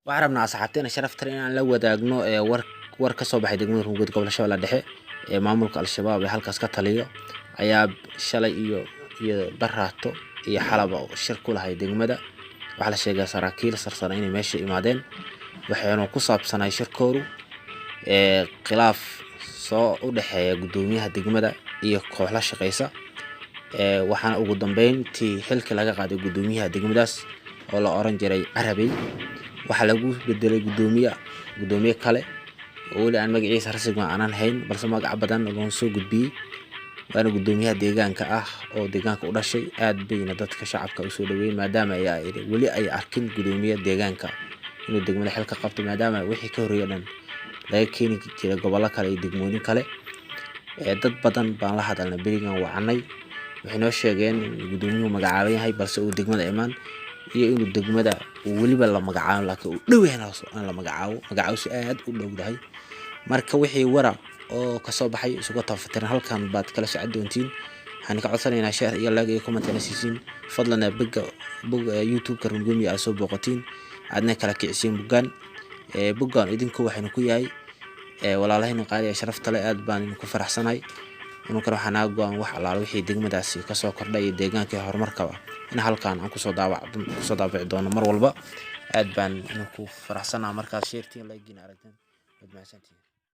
Waxaan rabnaa, asxaabteena sharafta leh, inaan la wadaagno ee war ka soo baxay degmada Rungood, gobolka Shabeellaha Dhexe, ee maamulka Al-Shabaab ee halkaas ka taliyo ayaa shalay iyo daraato iyo xalaba shir ku lahay degmada. Waxaa la sheegaa saraakiil sarsare inay meesha imaadeen, waxayna ku saabsanay shirkoodu ee khilaaf soo u dhexeeya guddoomiyaha degmada iyo koox la shaqeysa. Waxaana ugu dambeyntii xilka laga qaaday guddoomiyaha degmadaas oo la oran jiray Carabey. Waxaa lagu bedelay guddoomiye kale oo weli aan magaciisa rasmiga aanan hayn, balse magac badan loo soo gudbiyey, waana guddoomiyaha deegaanka ah oo deegaanka u dhashay. Aad bayna dadka shacabka usoo dhaweeyeen, maadaama ay weli ay arkin guddoomiye deegaanka inuu degmada xil ka qabto, maadaama wixii ka horreeyay dhan laga keeni jiray gobollo kale iyo degmooyin kale. Dad badan baan la hadalnay berigan wacanay, waxay noo sheegeen in guddoomiyuhu magacaaban yahay, balse uu degmada imaan iyo inuu degmada weliba la magacaabo, laakiin uu dhow yahay in la magacaabo, magacaabsu aad u dhowdahay. Marka wixii wara oo kasoo baxay isugu tafatiran halkan baad kala socon doontiin. Waxaan ka codsanaynaa share iyo like iyo comment ina siisiin. Fadlan bogga bog YouTube-ka Rungumi aad soo booqatiin, aadna kala kicisiin boggaan. Boggaan idinku waxaynu ku yahay walaalahayna qaaliya sharafta leh. Aad baan idinku faraxsanahay. Inunkana waxaa naga go-an wax allaala wixii degmadaasi kasoo kordhay iyo deegaanka iyo horumarkaba in halkan aan kusoo daabici doono mar walba. Aad baan idinku faraxsanaha markaad share-tiin, like-giina aragteen. Waad mahadsantihiin.